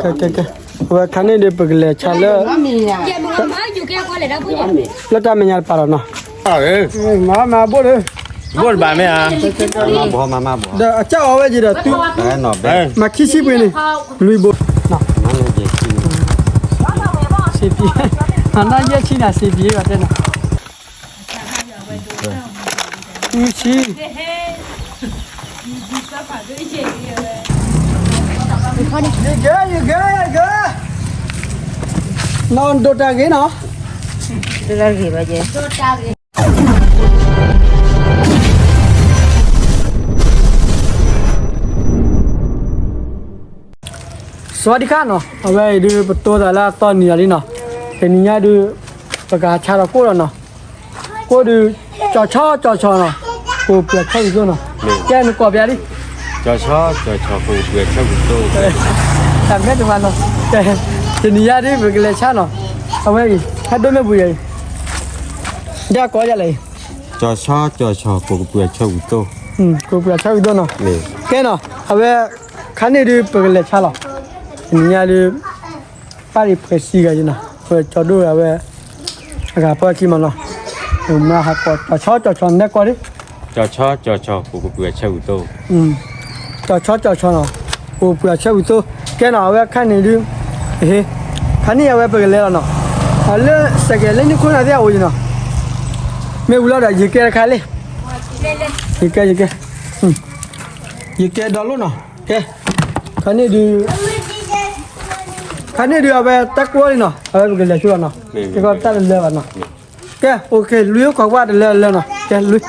ကဲ ကဲ ကဲ, အဝဲခါန့ၣ်ဒီး ပကလဲၤဆါလၢ လၢတၢ်မဲာ်ညါတပၤလီၤနီၤ. မၤမၤဘိၣ်ဒီး ဘိၣ်တဘၣ်မ့ၢ်ဧါ, ဒီးအကၢ်အီၤဝဲက့ၤဒီး မၤခံဆံပှ့ၤန့ၣ် လွံၢ်ဘိ, စ့ပံ, မၤနီၢ်ယဲၢ်ဆံန့ၣ် စ့ပံ, မၤနီၢ်ယဲၢ်ဆံန့ၣ် စ့ပံဘၣ်တဲနီၤ. အုဆံ, ယကဲ ယကဲ ယကဲ, နီၢ်ဒိၣ်တၢ်ဂ့ၤနီၤ, ဒိၣ်တၢ်ဂ့ၤဘၣ်ယဲ. စဝးဒံခါနီၤ, အဝဲအံၤဒုး ပတိသးလၢအသီနံၤအီၤလံနီၤ, တနံၤညါဒုး ပကဟးဆါဒီးကိၣ်လီၤနီၤ, ကိၣ်ဒုး ကၠီၤဆီ ကၠီၤဆီၤနီၤ, ကိးပှဲၤဆၢဝံၤသိနီၤ, ကဲနကိးပျးလံ, ကၠီၤဆီ ကၠီၤဆီၤ ကိးပှဲၤဆၢဝံၤသိ, တၢ်မဲာ်တမၤနီၤ, တနံၤညါဒုး ပကလဲၤဆါနီၤ, အဝဲအံၤ ဟဲဒိၣ်မ့ၢ်ပူၤယၤအံၤ, ဒ်ကိးယၤလဲၣ်အံၤ, ကၠီၤဆီ ကၠီၤဆီၤ ကိးပှဲၤဆၢဝံၤသိ, ကိးပှဲၤဆၢဝံၤသိနီၤ, ကဲနီၤ, အဝဲ ခါန့ၣ်ဒုး ပကလဲၤဆါလီၤ, တနံၤညါဒုး ပၢ်ဒံးဖှဲးစံဂၤယနီၤ, အဝဲကၠီဒိၣ်အဝဲ အဂၤဖီခံမးနီၤ, မၤဟးကိး ကၠီၤဆီ ကၠီၤဆီၤ နဲကိးဒံး, ကၠီၤဆီ ကၠီၤဆီၤ ကိးပှဲၤဆၢဝံၤသိ, ကၠီၤဆီ ကၠီၤဆီၤနီၤ, ကိးပှဲၤဆၢဝံၤသိ, ကဲနီၤ အဝဲခါန့ၣ်ဒုး, ဟ့, ခါန့ၣ်အဝဲပကလဲၤလီၤနီၤ, လၢစဲးကဲးလၢနခိၣ်နၢ်သ့ၣ်အအိၣ်ယနီၤ, မ့ၢ်ဝံၤလီၤဒီး ယကဲတခါလံ, ယကဲ ယကဲ, ယကဲဒီလိၣ်နီၤ, ကဲ, ခါန့ၣ်ဒုး ခါန့ၣ်ဒုး အဝဲတၢ်ကွၢ်လံနီၤ, အဝဲပကလဲၤဆူလီၤနီၤ, ကဲကီတၢ်တလၢဘၣ်နီၤ, ကဲ OK လွံၢ်အိၣ်ခိးကွၢ်တလၢလၢနီၤ, ကဲလွံၢ် အီၣ်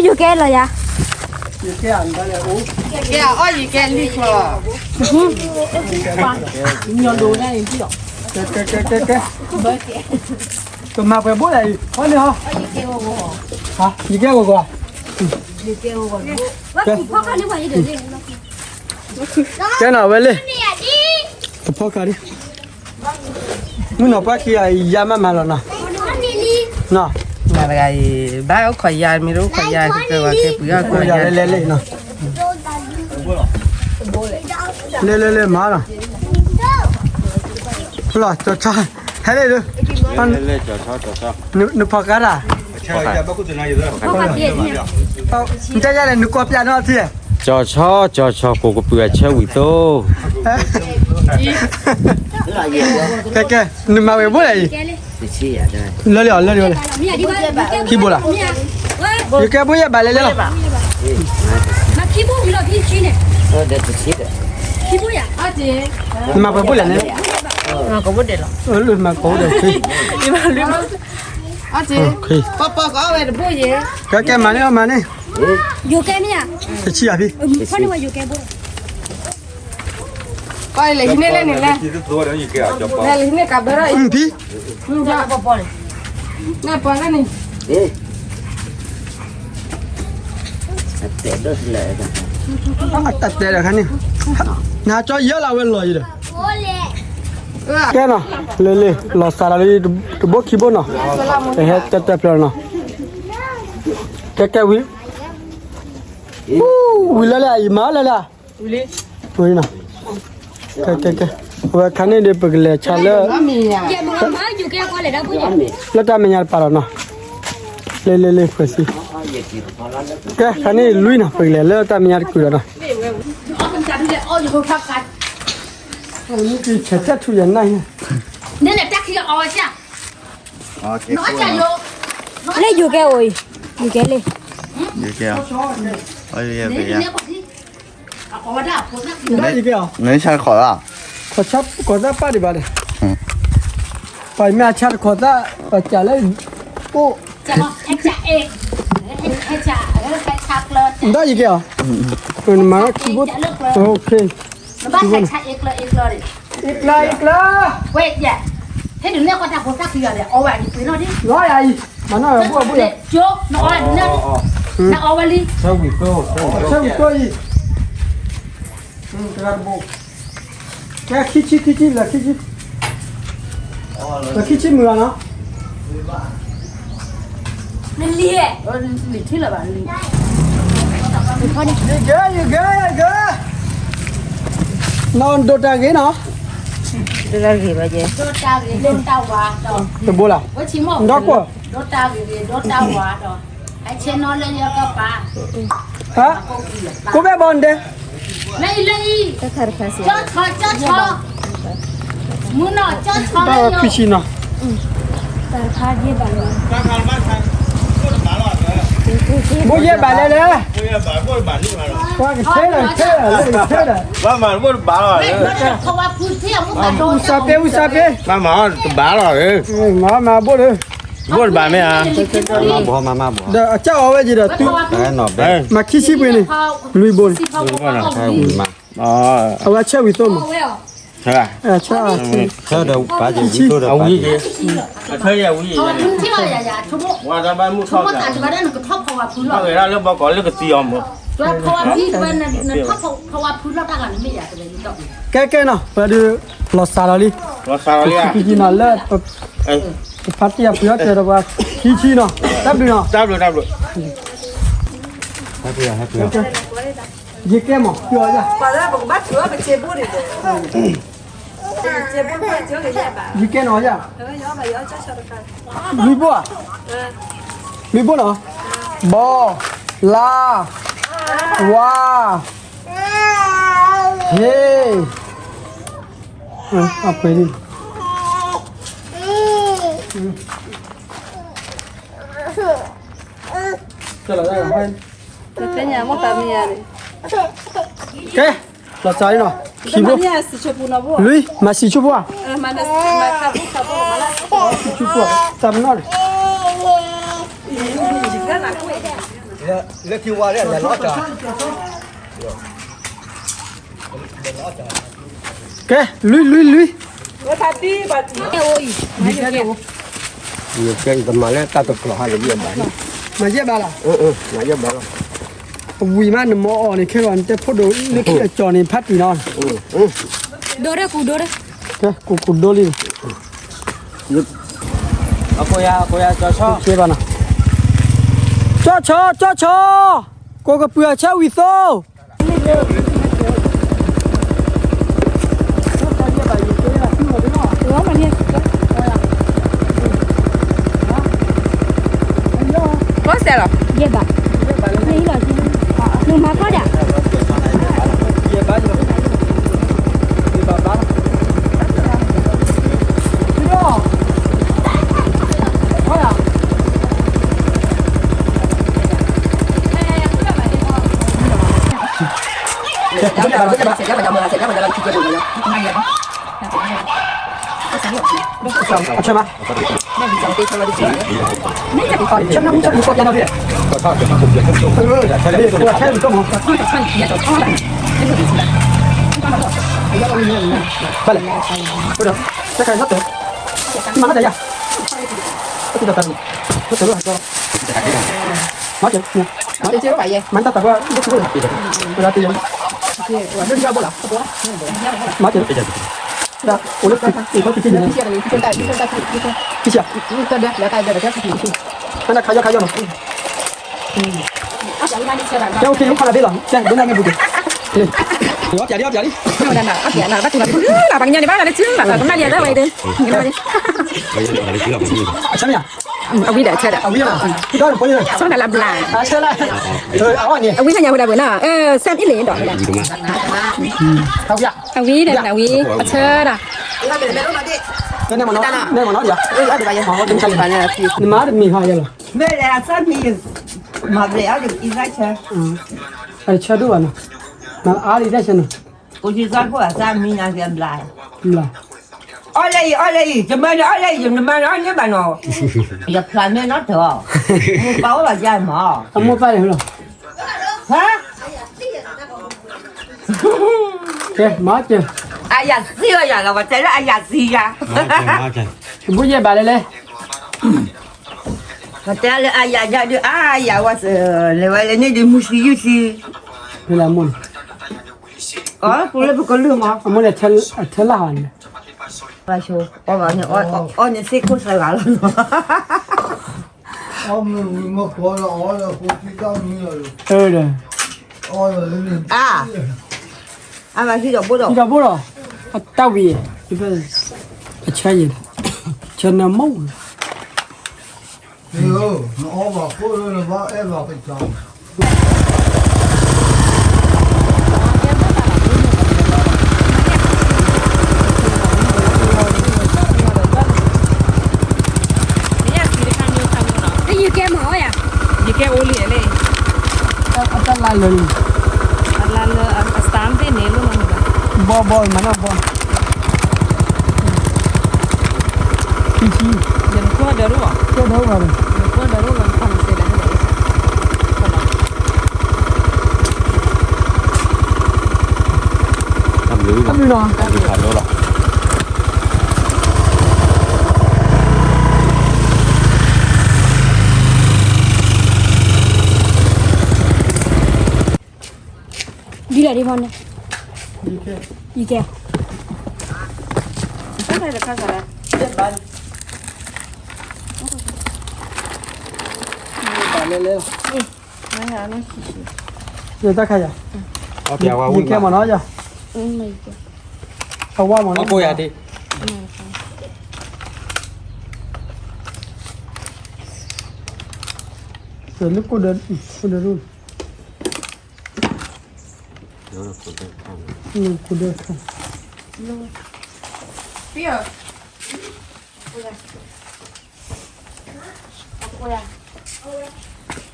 ယိၤကဲလီၤယၤ, ယကဲအီၣ်ယိၤကဲလံဃီ, ကဲကဲကဲကဲ, ကမၤပှဲၤဘိၣ်လဲၣ်အံၤ, ဟီန့ၣ်ဟီ, ယကဲဂီၤဂီၤ, ကဲနီၤဝဲလံ, တဖီခါဒံး, မုၢ်နီၤပှၢ်ခံဂၤအံၤ ယါမးမးလီၤနီၤ, နီၤ, မတဂၤအံၤ ဘၣ်အိၣ်ခိးယါ မ့ၢ်တအိၣ်ခိးယါ ကကဲဝဲကဲပှ့ၤအီၣ်ခိးယါ လဲၤလဲၤလဲၤနီၤ, လဲၤလဲၤလဲၤမၤနီၤ, လီၤ ကၠီၤဆီ, ဟဲလဲၣ်ဒုး, နဖီခါတၢ်, နတယါလဲၣ် နကိးပျးနီၤထံ, ကၠီၤဆီ ကၠီၤဆီ ကိးကပှ့ၤအဆၢဝံၤသိ, ကဲကဲ နမၤဝဲဘိၣ်လဲၣ်အံၤ, လၢလံအီၤလၢလံဝဲလဲၣ်, ခံဘိလၢ်, ယကဲဘိၣ်ယဲဘၣ်လဲၣ်လဲၣ်လီၤ, နမၤပှဲၤဘိၣ်လဲၣ်န့ၣ်, မၤပှဲၤဘိၣ်လဲၣ်န့ၣ်, ကဲကဲမၤန့ၢ်အီၤမၤန့ၢ်, ယိၤကဲမ့ၢ်ဧါ, တဆံယၤဖံ ပၢ်လဲၤဟံးန့ၢ်လဲၣ်န့ၣ်လဲၣ်, လဲၤဟံးန့ၢ်ကးဘၢထီၣ်အံၤ, ဖံ, နပှၤလၢန့ၣ်, တၢ်တဲဒီးခါန့ၣ်, နကၠီယဲလၢဝဲလီၤယံၤဒီး, ကဲနီၤ, လံလံ လီၤစးလီၤလံ, တဘိခံဘိနီၤ, ဟဲတဲတဲဖျါနီၤ, ကဲကဲဝံၤ, ဝံၤလၢလၢအံၤမၤလၢလၢ ဝံၤနီၤ, ကဲကဲကဲ, အဝဲခါန့ၣ်ဒီး ပကလဲၤဆါလၢ လၢတၢ်မဲာ်ညါတပၤလီၤနီၤ, လ့လ့လ့ ဖှဲးစံ, ကဲခါန့ၣ်လွံၢ်နီၤ ပကလဲၤလၢတၢ်မဲာ်ညါတကုာ်လီၤနီၤ, ဆဲးတၢ်ထူၣ်ယၤနၢ်, လၢယိၤကဲအိၣ်အံၤ, ယိၤကဲလံ, ယိၤကဲ, နဆါတခီၣ်သၣ်, ခီၣ်သၣ်ပၣ်ဒံးဘၣ်ဒီး, ပှၤမ့ၢ်အဆါတခီၣ်သၣ် ပှၤကးလၢ, အိၣ်, အကးအဲ, အဲ နတၢ်ယကဲအီၤ, နမၤထီၣ်ခံဘိ, အ့ကျၢ အ့ကျၢ, လီၤယၤအံၤ, မၤနီၢ်အဘိၣ်အဘိၣ်ယၤ, နအီဝဲလံ, ဆၢဝံၤသိအံၤ, ကဲခံဆံခံဆံလၢခံဆံ, လၢခံဆံမုၢ်လီၤနီၤ, နလံ, လံထံလၢၤဘၣ်လံ, ယကဲယကဲယကဲ, နီၢ်ဒိးတၢ်ဂ့ၤနီၤ, ဒိးတၢ်ဂ့ၤဘၣ်ယဲ, ဒိးတၢ်ဂ့ၤဒိးတၢ်ဝါဒီး, တဘိလၢ, ဒီကွၢ်, ဒိးတၢ်ဂ့ၤဂ့ၤဒိးတၢ်ဝါဒီး, အဆ့နီၤလၢယကပၤ, ဟါ, ကိးဘ့ၣ်ဘီနတဲ, လၢအံၤလၢအံၤ, ကီဆီ ကီဆီ, မုၢ်နီၤကီဆီလၢယ, ခွံဆံနီၤ, ဘိယဲၢ်ဘးလဲၣ်လဲၣ်, ပှၤကထဲလၢာ်ထဲလၢာ်လၢကထဲလၢာ်, ဘၣ်မၤဘိၣ်တဘးလီၤ, အူစၢ်ပ့အူစၢ်ပ့, ဘၣ်မၤတဘးလီၤ, မၤဘိၣ်တဘးမ့ၢ်ဧါ, ဒီးအကၢ်အီၤဝဲယံၤဒီးသု, မၤခံဆံပှ့ၤန့ၣ်, လွံၢ်ဘိန့ၣ်, အဝဲဆၢဝံၤသိမး, ဆၢ, ဆၢ, ဆၢဒီးပာ်က့ၤဝံၤသိဒီးပာ်က့ၤ, အဝံၤ, ကဲကဲနီၤ ပှၤဒုး, လီၤစၢ်လီၤလံ, လီၤစၢ်လီၤလံ, လၢ, ပဖါတံၢ်အပှ့ၤအီၣ်တဲဒီးပှၤ, ခံဆံနီၤ, တၢ်ဘျုးနီၤ, တၢ်ဘျုး, တၢ်ဘျုး, ယကဲမး, ပကဘၣ်ထုးအီၣ်ပစ့ဘိၣ်န့ၣ်, ယကဲနီၤယၤ, လွံၢ်ဘိဧါ, လွံၢ်ဘိနီၤ, ဘီ, လါ, ဝါ, ဟ့, အပှဲၤလံ, ကဲ, လီၤစၢ်လံနီၤ, ခံဘိ, လွံၢ်, မၤစံၣ်ဆိဖိဧါ, စံၣ်ဆိဖိ, တၢ်ပနီၣ်န့ၣ်, ကဲ, လွံၢ်လွံၢ်လွံၢ်, ယကဲတမၤလၢတၢ်တကျိၤဟးလၢယဲၢ်ဘး, မၤယဲၢ်ဘးလီၤ, မၤယဲၢ်ဘးလီၤ, အဝံၤမးနမၤအီၤန့ၣ် ခဲဂီၤနတဲဖိဒိၣ်လၢခံအကၠီၤန့ၣ် ဖးတံၢ်နီၤ, ဒိဒီးကူဒိဒီး, ကူကူဒိလံ, အကိးယၤ, အကိးယၤ, ကၠီဆီ, ကၠီဆီ, ကၠီဆီ, ကိးကပုၢ်အဆၢဝံၤသိ ဘီစဲးလီၤ, ယဲၢ်ဘး, နမၤခီဒၣ်, အဆၢမး, ဘၣ်လဲၣ်, တၢ်ခါဆၢတဲာ်, မၤတၢ်ယၤ, မၤတၢ်တၢ်, မၤတၢ်တၢ်, မၤတၢ်တၢ်, မၤတၢ်တၢ်, ခါယီခါယီနီၤ, ကဲ အိၣ်ခါလၢဘ့ၣ်လီၤ, ကဲ ဒိၣ်နၢ်မ့ၢ်ဘူးက့ၤ, ပျးလံ ပျးလံ, ပှၤကညီန့ၣ် ဘၣ်လီၤလၢစုလီၤ ကမၣ်လံ အဝဲဒၣ်, အဆၢမ့ၢ်ဧါ, အဝံၤဒီးဆၢဒီး, အဝံၤလီၤ, ဒီးနဖိန့ၣ်, ဆၢနၤလၢဘျါ, အဆၢလၢ, အဝံၤလၢညါဝဲဒၣ်ဘၣ်နီၤ, စဲမ့ၢ်လံဒီး, အဝံၤဒီး အဝံၤ, အဆၢဒီး, နဲမနီၤ, နဲမနီၤ, နမၤတမံၤဟါယဲလီၤ, မ့ၢ်လဲၣ်အဆၢမံၤ, မၤဘျဲၣ်အီၤဒီးအံသၣ်ဆၢ, အဆၢဒိၣ်ဘၣ်နီၤ, အါလံတၢ်ဆၢနီၤ, အီၣ်လၢအံၤ အီၣ်လၢအံၤ, ယမၤန့ၣ်အီၣ်လၢအံၤ ယမၤန့ၣ်အီၣ်န့ၢ်ဘၣ်နီၤ, ယဖျါမဲနီတၢ်, မိၢ်ပၢ်အိၣ်ဘၣ်ယါမး, အမိၢ်ပၢ်န့ၣ်လီၤ, ဟါ ကဲ မၤကဲ, အယၤသံအယၤလီၤ, ပှၤတဲလၢအယၤသံယၤ, ဘိယဲၢ်ဘၣ်လဲၣ်လဲၣ်, ပှၤတဲလၢအယၤယၤဒုး အယၤဝဲသၢ, လဲၤဝဲလဲၤန့ၣ်ဒုး မုၢ်ဆံယုၢ်ဆံ, ဖဲလၢအမိၢ်န့ၣ်, အီၤပူၤလၢပကလုၢ်မး, အမိၢ်န့ၣ် အထၢလၢ်ဟးန့ၣ်, ပှၤဆိ, အီၤန့ၣ် အီန့ၣ်သ့ၣ်ခိၣ်သၢဂၤလီၤနီၤ အီမ့ၢ်ဝံၤမ့ၢ်ကီလီၤ အီလီၤ ကိးသံတၢ်မံလီၤ, အၢဒီး, အီလီၤလၢန့ၣ်, အဘၣ်ဟံးဒီးဘိဒီး, ဟံးဒီးဘိဒီး, အတၢ်ဝံၤ, အဆၢယဲၢ်, ဆၢနၢမူ, နအီဘၣ်ခိၣ်လၢနဘၣ်အဲၣ်ဘၣ်ကစၢ် ယကဲမၤအီယၤ, ယကဲအိၣ်လံလဲၣ်, အတၢ်လါလၢ, အလါလၢအစတၢ်သ့ၣ်န့ၣ်လိၣ်လီၤမး, ဘီဘီမၤနီၣ်ဘီ, ခံဆံ, ယနကွၢ်ဒီးရူၢ်, ကွၢ်ဒီးရူၢ်, ယနကွၢ်ဒီးရူၢ်လီၤ နခီၣ်နစဲလဲၣ်, တၢ်ဘျုး, တၢ်ဘျုးလီၤ, တၢ်ဘျုးလီၤ. ဒ်လဲၣ်ဒ်မီၢ်န့ၣ်, ယကဲ, တၢ်ခါယၤ, ယကဲမနီၤယၤ, အဝါမနီၤ, လၢကိၣ်ဒၢ, ကိၣ်ဒၢရူၢ် ခိၣ်ဒၢခါ,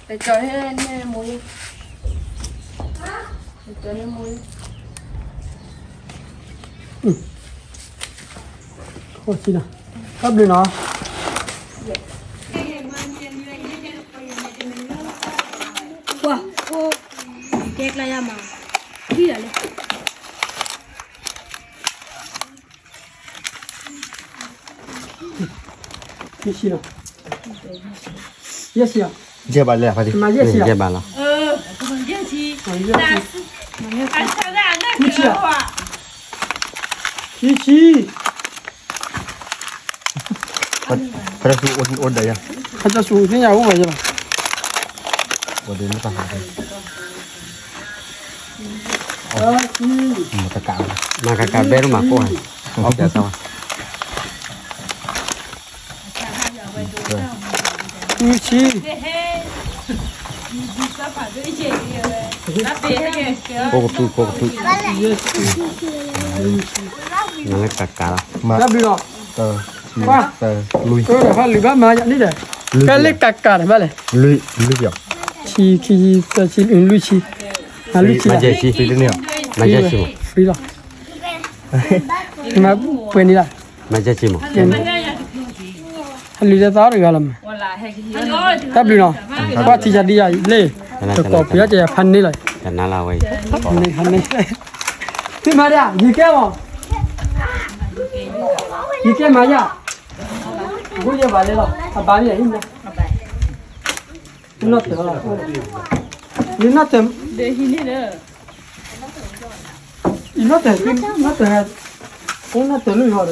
တကၠီၤန့ၣ်မိၢ်, တကၠီၤန့ၣ်မိၢ်, ခိၣ်ဆံနီၤ, တၢ်ဘျုးနီၤ. ကွၢ်, ကဲကျါယၤမး, ထံၣ်လၢ်လၢ ယဲၢ်ဆံလီၤ, ယဲၢ်ဆံလီၤ, ယဲၢ်ဘၣ်လၢ, ယဲၢ်ဘၣ်လီၤ, ယဲၢ်ဆံ, ယဲၢ်ဆံ, ယဲၢ်ဆံ, ဖဲတၢ်ဆူအိၣ်ဒီးယၤ, ဖဲတၢ်ဆူသ့ၣ်ညါအိၣ်ဘၣ်ယၤလီၤ. မၤကကးဘဲဒိၣ်မးကိၣ်, အီၣ်ပျးသးဝဲ, အုဆံ, ဖိကဖု, ဖိကဖု, မၤလၢကကးလီၤ, တၢ်ဘျုးလီၤ, ကွၢ်, တၢ်ဘျုးဘၣ်မၤယၤန့ၣ်ဒီး, ကဲလၢကကးတဘၣ်လဲၣ်, လွံၢ်, လွံၢ်, ဆံ, ခံဆံ, သၢဆံ, လွံၢ်ဆံ, မၤလွံၢ်ဆံ, မၤယဲၢ်ဆံ, ဖရံလီၤ, မၤပှဲၤန့ၣ်လီၤ. မၤယဲၢ်ဆံမး, အလုၢ်တသီတဂၤလီၤမး, တၢ်ဘျုးနီၤ, ကွၢ်ထံယၤဒံယၤလ့ၣ်, တကိးပယီၤကယၤဖးန့ၢ်လီၤ, ဖးန့ၢ်, ဖးန့ၢ်, မၤဒၣ်, ယကဲမး, ယကဲမၤယၤ, ဘိယဲၢ်ဘၣ်လဲၣ်လီၤ, အဘၣ်န့ၣ်, နီၢ်တၢၤ, ယနီၢ်တၢၤ, ယနီၢ်တၢၤ, နီၢ်တၢၤ, အိၣ်နီၢ်တၢၤလၢယီၤဒ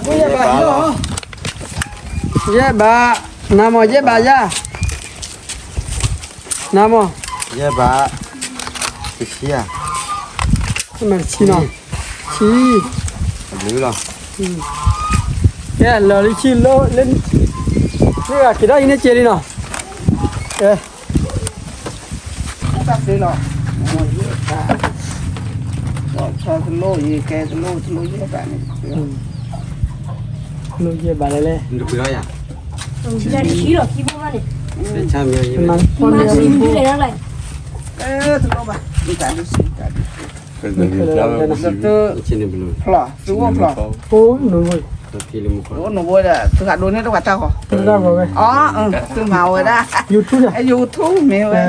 ီး, ယဲၢ်ဘၣ်, နၤမ့ၢ်ယဲၢ်ဘၣ်ယၤ, နၤမ့ၢ်, ယဲၢ်ဘၣ်, တဆံဧါ, ဆံ, ဆံ, ဘျုးလီၤ, ကဲလီၤလံဆံလၢ, လၢဂၤက့ၤထီၣ်အံၤန့ၣ်က့ၤလံနီၤ, ကဲ တၢ်သ့လီၤ, ဆီတလိၣ်ယကဲတလိၣ်တလိၣ်ယဲၢ်ဘၣ်န့ၣ်, တလိၣ်ယဲၢ်ဘၣ်လဲၣ်လဲၣ်, တဆံလီၤခံဘိမးန့ၣ်, မၤဆံမံလဲၣ်, တလိၣ်ဘၣ်, ဖျီၣ်, သူအိၣ်ဖျီၣ်, အိၣ်န အိၣ်နဝဲဒၣ် သုဟးဒိးန့ၢ်တၢ်ပှၤတၢ်ဂီၤ, သုမၤဝဲဒၣ် YouTube မ့ၢ်ဝဲ,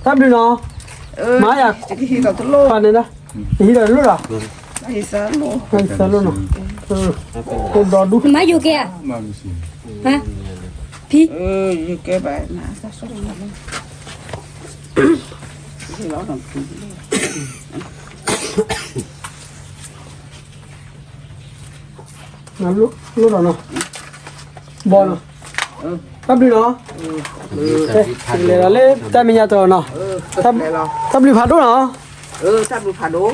တၢ်ဘျုးနီၤ, မၤယၤ, ယကဟံးဒီးတလိၣ်, ယဟံးဒီးတလိၣ်ဒီး, ယသၢလိၣ်နီၤ, အိၣ်ဒီဒူၣ်, မၤယိၤကဲဧါ, ဖံ, လိၣ်ဒီးနီၤ, ဘီနီၤ, တၢ်ဘျုးနီၤ, လဲၤဒီးလၢတၢ်မဲာ်ညါတီၤနီၤ, တၢ်ဘျုးဖးဒိၣ်နီၤ, တၢ်ဘျုးဖးဒိၣ်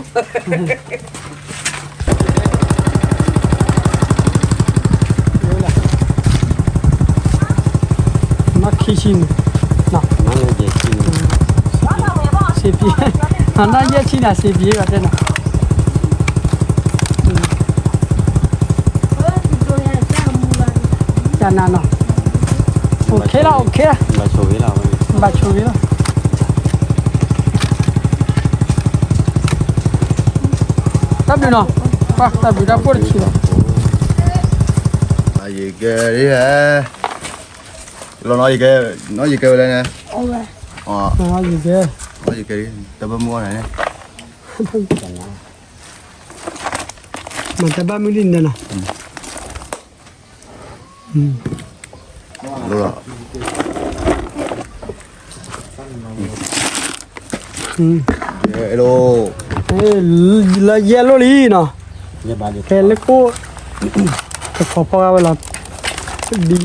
မၤခံဆံန့ၣ်, စ့ပံ, မၤနီၢ်ယဲၢ်ဆံန့ၣ် စ့ပံဘၣ်တဲနီၤ, တၢ်နၤနီၤ, အိၣ်ခ့လီၤ အိၣ်ခ့လီၤ, ဘၣ်ဆိၣ်ဂ့ၤလီၤ, တၢ်ဘျုးနီၤ, တၢ်ဘျုးတၢ်ဖှိၣ်တဆံးလီၤ, ယကဲ, လီၤနီၤ, ယကဲ, နီၤယကဲဝဲလဲၣ်န့ၣ်, ယကဲ, ယကဲ, တၢ်ဘၣ်မုၢ်န့ၣ်, မၤတၢ်ဘၣ်မုၢ်လံန့ၣ်နီၤ, လၢယဲၢ်လိၣ်လံနီၤ, ဖဲလၢကိၣ်, တခီဖီၣ်ဝဲလီၤ, ဒ် ယဲၢ်ဆံနီၤ,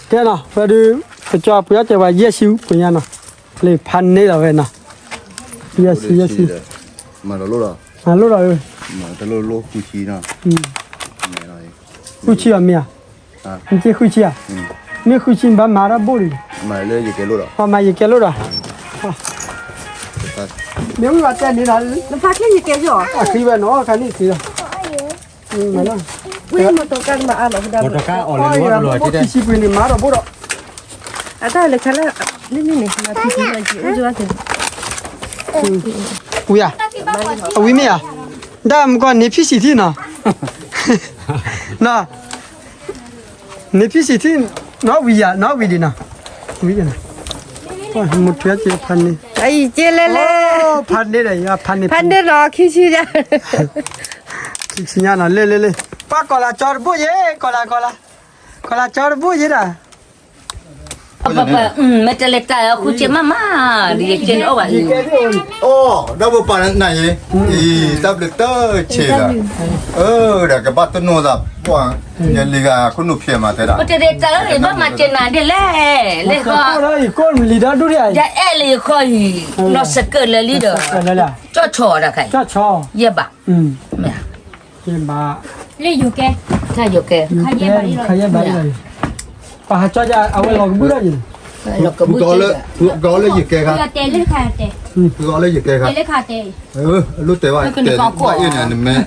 ကဲနီၤ, ဝဲဒုး, ပကၠီပှ့ၤအီၣ်စဲးပှၤယဲၢ်ဆံပှ့ၤညါနီၤ, လၢဖးန့ၢ်လီၤဝဲနီၤ, ယဲၢ်ဆံ, ယဲၢ်ဆံ, မၤလိၣ်ဒီး, မၤလိၣ်ဒီး, ဃုဆံအီၤမ့ၢ်ဧါ, မ့ၢ်ဃုဆံဧါ, မ့ၢ်ဃုဆံဘၣ်မၤတၢ်ဘိၣ်ဒံး, မၤယကဲလိၣ်ဒီး, မ့ၢ်ဝံၤဘၣ်တဲန့ၣ်ဒီး, အချံဝဲနီၤ ခါန့ၣ်ချံဒီး, မၤလီၤ, မီၢ်တကါအီၣ်လၢ ခံဆံပှ့ၤန့ၣ် မၤဒီးဘိၣ်ဒီး, အတၢ်လၢခါလၢ, န့ၣ်န့ၣ်န့ၣ်, ဝံၤဧါ, အဝံၤမ့ၢ်ဧါ, ဒၣ်မကီၢ်န့ၣ်ဖံးစံးထံနီၤ, နီၤ, န့ၣ်ဖံးစံးထံ, နီၢ်ဝံၤယၤ နီၢ်ဝံၤဒံးနီၤ, ဝံၤ, မုၢ်ထူယါက့ၤဖးန့ၣ်, က့ၤလဲၤလဲၤ, ဖးန့ၣ်ဒီး ဖးန့ၣ်, ဖးန့ၣ်ဒီး ခံဆံယါ, ခံဆံညါနီၤ လ့လ့လ့, ပှၤကီၢ်လၤကၠီတဘိၣ်ယဲ, ကီၢ်လၤ, ကီၢ်လၤ, ကီၢ်လၤကၠီတဘိၣ်ယဲဒၣ် ပပပ, မ့ၢ်တလဲၤတၢ်ဃုဆံမးမး, ဒ်ယကဲလၢအီၣ်ဘၣ်အံၤ, အိၣ်, ဒီးပပာ်နၤအံၤ, အံၤ, တၢ်ဘျုးတၢ်ဆံးလီၤ, ဒီးကဘၣ်တနိၣ်သးပှၢ်, ယလံၤဂၤခိၣ်နူာ်ဖျဲးမးတဲဒၣ်, အိၣ်တ့ၢ်တၢ်အံၤ ဘၣ်မၤစၢၤနၤဒ်လဲၣ်, လၢဃီ, ယအဲၣ်လၢယဃီအံၤ, လီၤစကၢၢ်လၢာ်လံဒီး, ကၠီၣ်ဆီတခါအံၤ, ယဲၢ်ဘး, မ့ၢ် လၢယိၤကဲ, တၢ်ယိၤကဲ, ခါယဲၢ်ဘး, ပှၤဟးကၠီယၤ အဝဲလီၤကဘုၣ်ထီၣ်ယၤ, လၢယိၤကဲ, လၢယိၤကဲ, လၢခါတဲ, လၢခါတဲ, အလိၣ်တဲဘၣ်, တဲဘၣ်အ့ၣ်န့ၣ် နမ့ၢ်,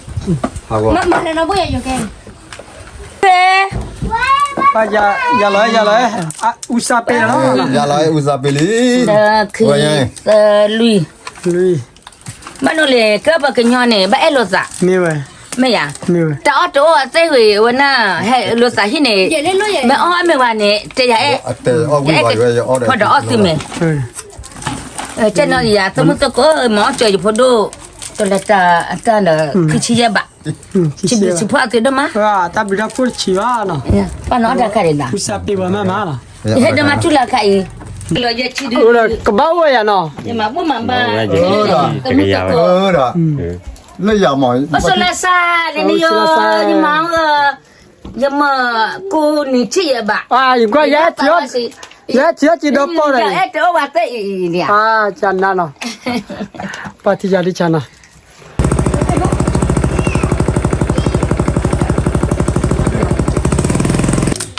ဟးဂီၤ, မၤလၢနီၢ်ဘိယၤယိၤကဲ, ယၤလီၤ, ယၤလီၤ, အူစၢ်ပ့ၤလီၤ, ယၤလီၤ, အူစၢ်ပ့ၤလံ, တၢ်ခံ, သၢ, လွံၢ်, လွံၢ် ဘၣ်နီၢ်လဲၣ် ကဲပှၤကညီန့ၣ် ဘၣ်အဲၣ်လိာ်သး, မ့ၢ်ဧါ, တၢ်အီၣ်တအိၣ်အသ့ၣ်ဝံၤ ဝဲနၤ, ဟဲလိာ်သးဟံၣ်န့ၣ်, မ့ၢ်အီၣ်အီၣ်မ့ၢ်ဝဲန့ၣ် တဲယၤအဲၣ်, ယအဲၣ်, ဖီဒီးအီၣ်သုမဲာ်, ကဲနီၤယၤ သမုၢ်သကိး မၤအီၣ်စၢၤယဖိဒိၣ်, တလၢတၢ်တၢ်လၢ ခံဆံယဲၢ်ဘး, စံးဘျုးစံးဖှိၣ်အသုဒိၣ်မး, တၢ်ဘျုးတၢ်ဖှိၣ်တဆံးဘၣ်နီၤ, ပှၤနီၤအီၣ်တၢ်ခါဒံးနီၤ, ယဟဲဒိးမၤထူလၢခါအံၤ, လီၤယဲၢ်ဆံဒု, ကဘၣ်အိၣ်ယၤနီၤ, သမုၢ်သကိး, လၢယၤမး, အိၣ်ဆိးလၢစၢ်န့ၣ်ယၤ, ယမၤ, ယမၤကိးနံၣ်ဆံယဲၢ်ဘး, ယကွၢ်ယဲ, ယဲထံၣ်အီၣ်က့ၤဒီးပီၢ်ဒီး, အဲၣ်တအိၣ်ဝဲသ့ၣ်အံၤန့ၣ်, ကနၤနီၤ, ပှၤထံၣ်ယၤဒ်ဆါနီၤ,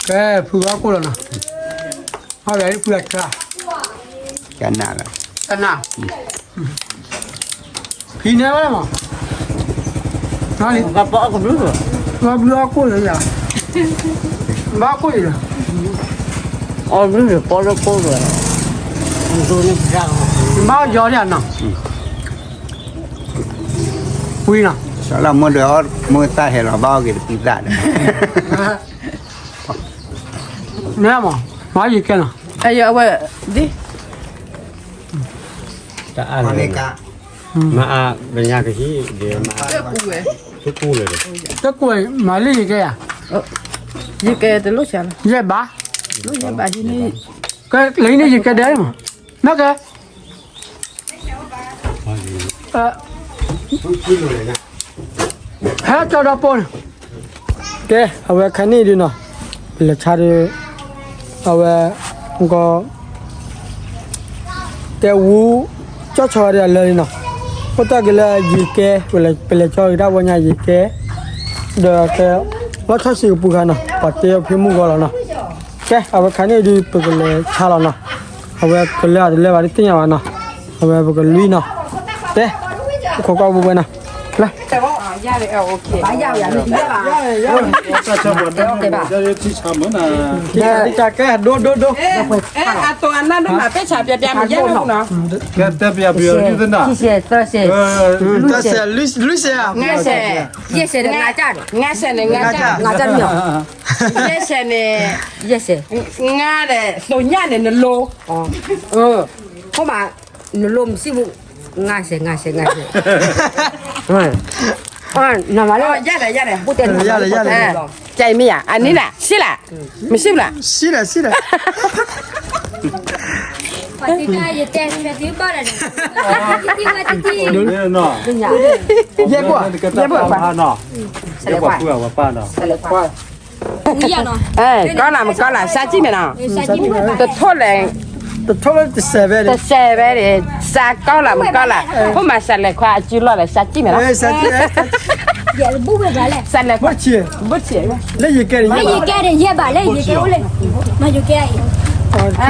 ကဲ ဖုဂီၢ်ကိၣ်လီၤနီၤ, ဖုဂီၢ်ဆါ, ကနၤလီၤ, ကနၤ, ဖံန့ၣ်ဝဲမး, ဘၣ်ပီအီၣ်ကဘျုးလီၤ, ဘၣ်ဘျုးအီၣ်ကိၣ်လၢယၤ, ဘၣ်ကိၣ်အံၤလီၤ, အီၣ်ဘျုးလၢပီလၢကိၣ်လီၤ, ဘၣ်ယီၤန့ၣ်နီၤ, ဝံၤနီၤ, စလၢမ့ၢ်ဒီးအီၣ်မ့ၢ်သၣ်ဟဲလီၤ ဘၣ်အီၣ်က့ၤတပံသၣ်ဒီး, မ့ၢ်မး, မၤယံၤကဲနီၤ, အဝဲ, ဒ် တအါလၢ, မၤအါ ပညါကဟံး, တကူလၢ, တကူ, မၤလၢယကဲယၤ, ယကဲတလိၣ်ဆါလီၤ, ယဲၢ်ဘး, ယဲၢ်ဘးဟံးန့ၣ်, ကဲလၢဟံးန့ၣ်ယကဲဒဲးမး, မ့ၢ်ကဲ ဟဲကၠီဒီးပိၢ်န့ၣ်, ကဲ အဝဲခါန့ၣ်ဒုးနီၤ, ပလဲၤဆါဒုး, အဝဲ, ကီ တဲဝူ, ကၠီဆီဒ်အလၢလံနီၤ, အိၣ်တ့ၢ်က့ၤလၢယံၤကဲ, ပလဲၤကၠီက့ၤတၢ်ဝဲညါယံၤကဲ, ဒီးကဲ, လီၢ်ဆီဆံးကပူၤခါနီၤ ပှၤတဲအီၤဖဲမုၢ်ဂီၤလီၤနီၤ, ကဲ အဝဲခါန့ၣ်ဒုး ပကလဲၤဆါလီၤနီၤ, အဝဲကလဲၤအီၤတလဲၤဘၣ် တသ့ၣ်ညါဘၣ်နီၤ, အဝဲပကလွံၢ်နီၤ, ကဲ, ခိးကွၢ်ပူၤဝဲနီၤ, လၢ ကဲ ဒိၣ်ဒိၣ်ဒိၣ်, အတိၢ်အနၢ်ဒိၣ်မး ပ့ၣ်ဆၣ်ပျဲပျဲမး ယဲၢ်နီၤ, သၢဆယ်, လွံၢ်ဆယ်, ငါးဆယ်, ယဲၢ်ဆယ်န့ၣ် ငါးဆယ်, ယဲၢ်ဆယ်န့ၣ်, ယဲၢ်ဆယ်, ငါးဒီး သိညၣ်န့ၣ် နလိ, အ, ခိၣ်မး, နလိမစံၣ်ဘူး, ငါးဆယ်, ငါးဆယ်, ငါးဆယ်, နမၤလၢ, ယၤဒီး ယၤဒီး, ကဲမ့ၢ်ယၤ အနံၤနၤ ဆံးလၢ်, မစံၣ်ဘူးလၢ်, ဆံးလၢ်, ဆံးလၢ်, ယဲၢ်ဘိ, ယဲၢ်ဘိ, ကီလၢ်မကီလၢ် စၢ်ကံၣ်မ့ၢ်နီၤ, တထိၣ်လဲၣ်, တထိၣ်လၢတစဲးဘဲန့ၣ်, တစဲးဘဲန့ၣ်, စၢ်ကီလၢ်မကီလၢ်, ဖိမၤစၢၤလဲၤခွါအစုလီၢ်ဒီး စၢ်ကံၣ်မ့ၢ်နီၤ, စၢ်လဲၤခွါ, ဘိၣ်ဆံး, ဘိၣ်ဆံး, လၢယကဲန့ၣ်, ယကဲအိၣ်လၢ, မၤယကဲအံၤ,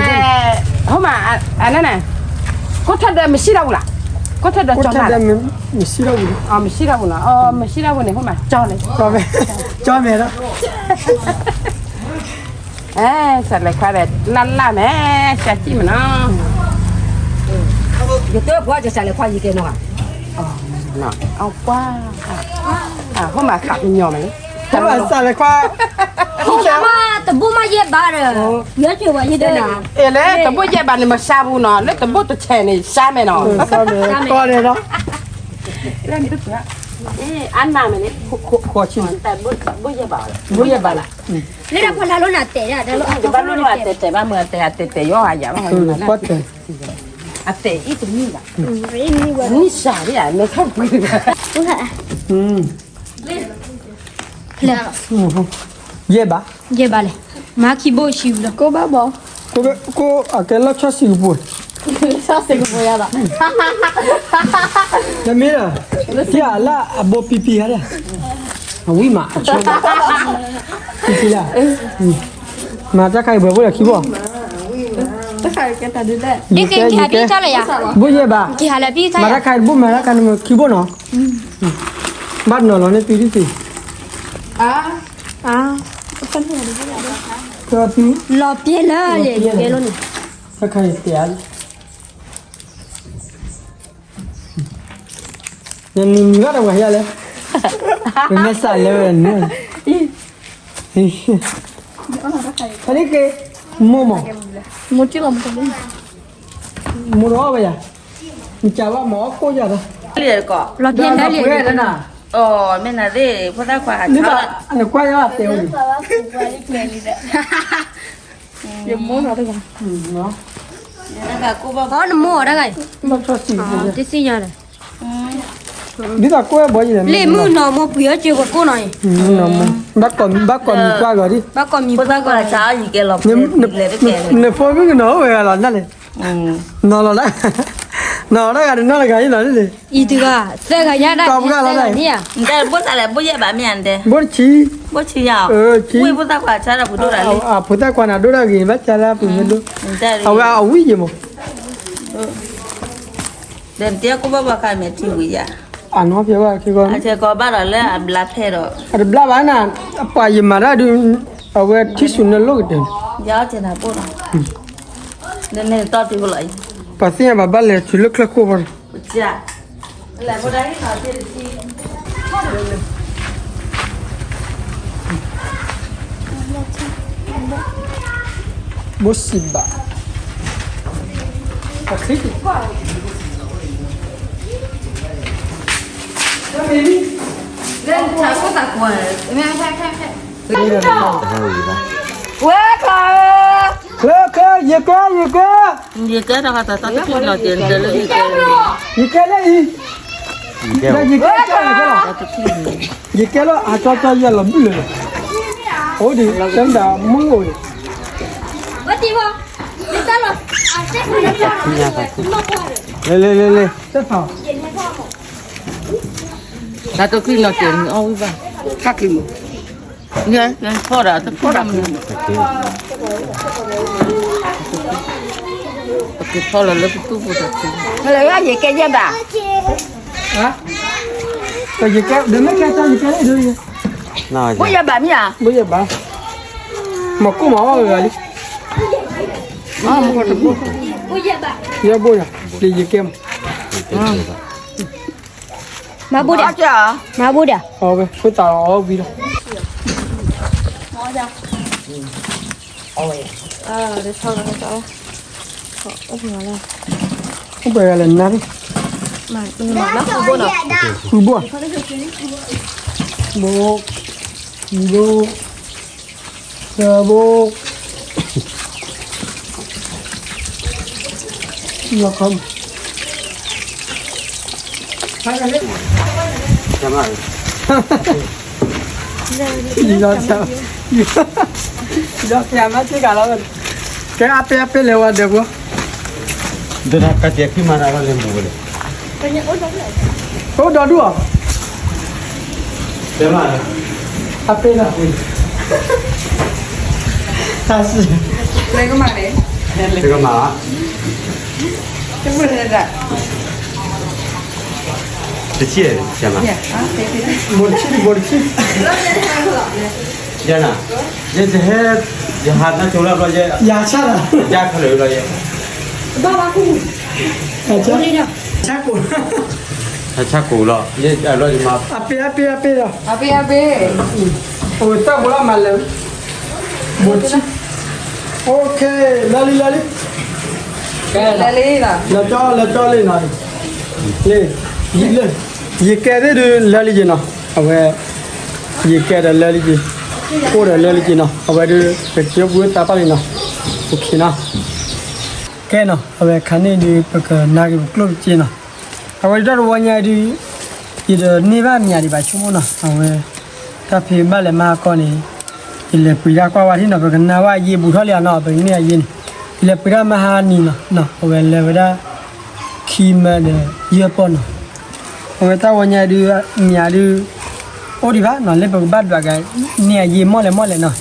ဖိမၤ, အနန့ၣ်, ကိးထီၣ်ဒီးမစံၣ်ထီၣ်ဘူးလၢ်, ကိးထီၣ်ဒီးကၠီမး, မစံၣ်ထီၣ်ဘူးလၢ်, မစံၣ်ထီၣ်ဘူးလၢ်, မစံၣ်ထီၣ်ဘူးန့ၣ် ဖိမၤကၠီလဲၣ်, ကၠီမဲာ်လီၤ အဲ စၢ်လဲၤခွါဒီး လၢ်လၢ်မဲာ် စၢ်ကံၣ်မ့ၢ်နီၤ, ယတပှၢ်စၢ်လဲၤခွါယကဲနီၤ, အပှၢ်, အဖိမၤခးပညီမ့ၢ်, စၢ်လဲၤခွါ, တဘိၣ်မးယဲၢ်ဘးဒီး, ယဲၢ်ကဲဝဲယဲၢ်ဒီး, အဲ လၢတဘိၣ်ယဲၢ်ဘးန့ၣ် မစၢ်ဘူးနီၤ, လၢတဘိၣ်တဆဲးန့ၣ် စၢ်မဲာ်နီၤ, ကီန့ၣ်လီၤ, အနၤမ့ၢ်န့ၣ်, ဘိၣ်ယဲၢ်ဘးလီၤ, လၢတၢ်ဖီလာ်လိနၤတဲာ်ဒၣ်, ဘၣ်လိနၤတဲာ်တဲာ်ဘၣ်မုၢ်အတဲာ် အတဲာ်တဲာ်ယီၤဧါယၤဘၣ်, အတဲာ်အံၤတမံၤဘၣ်, နံၣ်စၢ်ဒ်ဧါ မဲာ်ထီၣ်ပှံၤတဂၤ, ယဲၢ်ဘး, ယဲၢ်ဘးလဲၣ်, မၤခံဘိၣ်ဆံးဝံၤလီၤ, ကိးဘၣ်ဘီ, ကိးအကဲလီၢ်ဆီဆံးကပူၤ, လီၢ်ဆီဆံးကပူၤယၤဘၣ်, တမ့ၢ်လၢ, ထံၣ်အလၢအဘိပံပံၤဧါ, အဝံၣ်မး, ပံပံၤဧါ, မၤတၢ်ခါအံၤဘှဲးဘိၣ်ဒီးခံဘိၣ်, ဘိၣ်ယဲၢ်ဘး, မၤတၢ်ခါအံၤတဘိၣ် မၤတၢ်ခါန့ၣ်ခံဘိၣ်နီၤ, ဘၣ်နီၤလီၤန့ၣ်သုဒ်သ့ၣ်, လီၤပျဲလၢန့ၣ်, တၢ်ခါအံၤတဲဧါ, နနံၤမံၤဘၣ်တဝဲယၤလဲၣ်, ပမ့ၢ်စးလဲဝဲန့ၣ်, အနံၣ်က့, မိၢ်မး, မိၢ်ဒီးအီၣ်ဝဲယၤ, နကးဘၣ်မၤအီၣ်ကိၣ်ယၤဒီး, လီၤပျဲလၢန့ၣ်, မ့ၢ်နသ့ၣ်ဖိသၣ်ခွါ, နကွၢ်ယၤတဲဝဲန့ၣ် ယမိၢ်နီၤတဂၤ, အီနမိၢ်အီၤတဂၤအံၤ, တသ့ၣ်ညါဒီး, ဒ်သိးကွဲဘီယံၤန့ၣ်, လ့ၣ်မုၢ်နီၤမိၢ်ပှံၤအီၣ်က့ၤပကိၣ်နီၤအံၤ, ဘၣ်ကိးမံၤပှၢ်ဂီၤဒံး, ဘၣ်ကိးမံၤပှၢ်ဂီၤ, နဖိမုၣ်ကနီၤအိၣ်ဝဲဂၤလီၤနၤန့ၣ်, နီၤလီၤ, နီၤတဂၤတနီၤတဂၤအံၤလီၤန့ၣ်, အံၤတဂၤ, သၢဂၤညါဒၣ်, ဘိၣ်သၣ်လဲၣ်, ဘိၣ်ယဲၢ်ဘးမ့ၢ်ဧါ, ဘိၣ်တဆံ, ဘိၣ်ဆံယါ, ဝံၣ်ဖိသၣ်ခွါဆါဒီးပဒိၣ်တၢ်လံ, အဖိသၣ်ခွါန့ၣ်ဒိၣ်တၢ်ဂ့ၤ ဘၣ်ဆါလၢပူၤမ့ၢ်ဒိၣ်, အဝဲအဝံၣ်ယံၤမး, ဒီးနတဲကိၣ်ဘၣ်ဘၣ်ခါမဲာ်ထံဝံၤယါ, အနီၢ်ဖဲဘၣ်ခဲကီ, အကဘၣ်ဒီးလၢအဘျါဖဲဒီး, အတဘျါဘၣ်နၤ, အပှၤယမၤတၢ်ဒုး, အဝဲထံၣ်ဆူၣ်နလိၣ်ကတၢၢ်, ယအီၣ်ကဲနၤပိၢ်လီၤ, နန့ၣ်တီၢ်တုၤဖိလီၤ, ပှၤသ့ၣ်ညါဘၣ်ဘၣ်လဲၤဆူလၢချၢခိၣ်ဖီန့ၣ် ဘိစံးဘၣ်, ဝဲခါ, ချၢချၢ, ယကဲ, ယကဲ, ယကဲလၢအံၤ, ယကဲလၢအံၤ, ယကဲလၢအကၠီကၠီယဲလီၤ, ယကဲလၢအကၠီကၠီယဲလီၤဘုၣ်လၢာ်, အိၣ်ဒံး တၢ်မတၤမုၢ်အိၣ်ဒံး, လ့လ့လ့လ့, တၢ်တချုးနီၤစဲးန့ၣ်အီၣ်ဝံၣ်ဘၣ်, ခါချံမး, ဖီၣ်ဒီးတဖီၣ်ဒီးမနုၤ, ပကဖီၣ်လီၤလၢပတူၢ်ပူၤတချုး, ယကဲယဲဘၣ်, ယကဲ, ဒ်မ့ၢ်ကဲတၢ်ယကဲလၢဒ်, ဘိယဲဘၣ်မ့ၢ်ဧါ, ဘိယဲဘၣ်, မၤကိၢ်မၤအီၣ်ဂၤလံ, ယဘိယၤ, ဒ်ယကဲမး မၤဘူၣ်ဒၣ်, မၤဘူၣ်ဒၣ်, အဝဲဖိသၣ်အီၣ်ဝံၤလီၤ, အိၣ်ပှဲၤဂၤလဲၣ်နၤ, ဃုဘိနီၤ, ဃုဘိ, ဘိ, ဘိ, သၢဘိ, လီၤခီ ဒီးဆရာမစ့ၢ်ကီးလီၤ, ကဲအပ့အပ့လဲၤဝဲဒၢးဖိ, ဒီးကတဲာ်ခံမၤတၢ်လီၤလဲၤမူဝဲလဲၣ်, အိၣ်ဒီဒူၣ်အီၤ, အပ့လီၤ, တၢ်စံး, ကမၤ, တမုၢ်လၢဒၣ် တဆံ, ဘိတဆံ, ဘိတဆံ, ယန, ယတဟဲ, ယဟးနၢ်ကၠိလၢဘျီယဲ, ယၤဆၣ်လီၤ, ယၤခလၢာ်လီၤယဲ, ဘၣ်ဝါကူ, ဆၣ်ကိၣ်, ဆၣ်ကိၣ်လီၤ, ယလီၤယမၤ, အပ့အပ့အပ့လီၤ, အပ့အပ့, အိၣ်သၣ်ဘိလီၤမၤလၢာ်, ဘိတဆံ, အိၣ်ခ့, လီၤလံလီၤလံ, လီၤကၠီလီၤကၠီလံနီၤ, လၢ, လၢ, ယကဲသ့ၣ်ဒုးလၢလံယ့ၤနီၤ, အဝဲ, ယကဲဒီးလၢလံယ့ၤ, အိၣ်ဒီးလၢလံယ့ၤနီၤ, အဝဲဒုး ပကၠိပူၤသးပာ်လံနီၤ, အိၣ်ခ့နီၤ, ကဲနီၤ အဝဲခါန့ၣ်ဒုး ပကနါက့ၤပကျိၣ်ပစ့နီၤ, အဝဲဒၣ်တဝီညါဒုး, ယတန့ၢ်ဘၣ်မၠးဒံးဘၣ်ဆိကမိၣ်နီၤ, အဝဲ, တၢ်ဖံးဘၣ်လဲၤမၤကီန့ၣ်, ယလဲၤပှ့ၤဒၣ်ကွၢ်ဝဲဒၣ်နီၤ, ပကနါဝဲအယ့ၤဘူးထီၣ်လံနီၤ, ပကန့ၢ်အယ့ၤန့ၣ်, ယလဲၤပှ့ၤဒၣ်မဟါနံၤနီၤ, အဝဲလဲၤဝဲဒၣ်, ခံမၢဒီးယဲၢ်ပီၢ်နီၤ, အဝဲတၢ်ဝီညါဒုး, မၠးဒုး, အိၣ်ဒံးဘၣ်နီၤ လၢပကဘၣ်ဒွးက့ၤ, န့ၢ်အယ့ၤမီၢ်လဲၣ်မီၢ်လဲၣ်နီၤ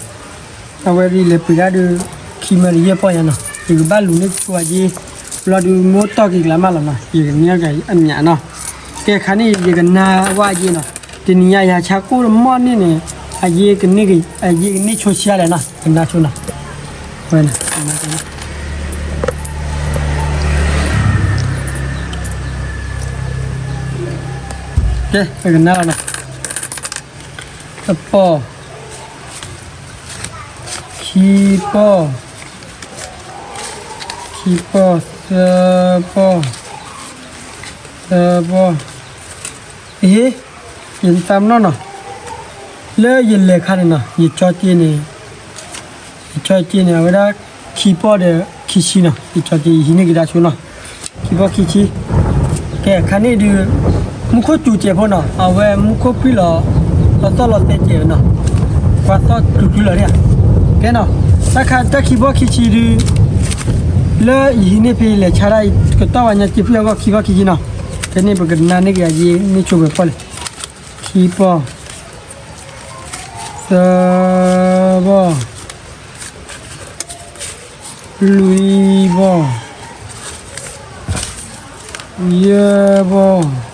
အဝဲဒ်လဲၤပှ့ၤဒၣ်ဒီး, ခံမၢဒီးယဲၢ်ပီၢ်ညါနီၤ, ယကဘၣ်လူၤန့ၢ်က့ၤအယ့ၤ, ဘျီဒုးမ့ၢ်တီၢ်က့ၤကလၤမးလီၤနီၤ, ယကန့ၢ်က့ၤအမၠးနီၤ, ကဲခါန့ၣ် ယကနါဝဲအယ့ၤနီၤ, တနံၤညါယဟးဆါကိၣ်တမီၢ်န့ၣ်န့ၣ်, အယ့ၤကန့ၢ်က့ၤ, အယ့ၤကန့ၢ်ဆိဆံးလဲၣ်နီၤ, ကနါဆိနီၤ, ဝဲ, ကဲ, ပကနါလီၤနီၤ, တပီၢ် ခံပီၢ်, ခံပီၢ်, သၢပီၢ်, သၢပီၢ်, အ့, ယသးမနီၣ်နီၤ, လၢယလဲၤခါန့ၣ်နီၤ ယကၠီက့န့ၣ်, ယကၠီက့န့ၣ် အဝဲဒၣ်, ခံပီၢ်ဒီးခံဆံနီၤ ယကၠီက့ ယဟံးန့ၢ်ကဒါဆိနီၤ, ခံပီၢ်ခံဆံ, ကဲခါန့ၣ်ဒုး, မူခိၣ်စူၤစဲးဖိနီၤ အဝဲမူခိၣ်ဖှံလီၤ, လီၤသီၣ်လီၤသဲးစဲးနီၤ, ပှၤသီၣ်တုၤတုၤလီၤဒၣ်, ကဲနီၤ, တၢ်ခါတၢ်ခံပီၢ်ခံဆံဒုး, လၢယဟံးန့ၢ်ဖဲလဲၤဆါဒၣ်အံၤ ကတီၢ်ဝဲညါစ့ဖုအဂီၢ် ခံပီၢ်ခံဆံနီၤ, ကဲန့ၣ်ပကနါန့ၢ်က့ၤအယ့ၤန့ၢ်ဆိပှဲၤပီၢ်လဲၣ်, ခံပီၢ်, သၢပီၢ်, လွံၢ်ပီၢ်, ယဲၢ်ပီၢ်,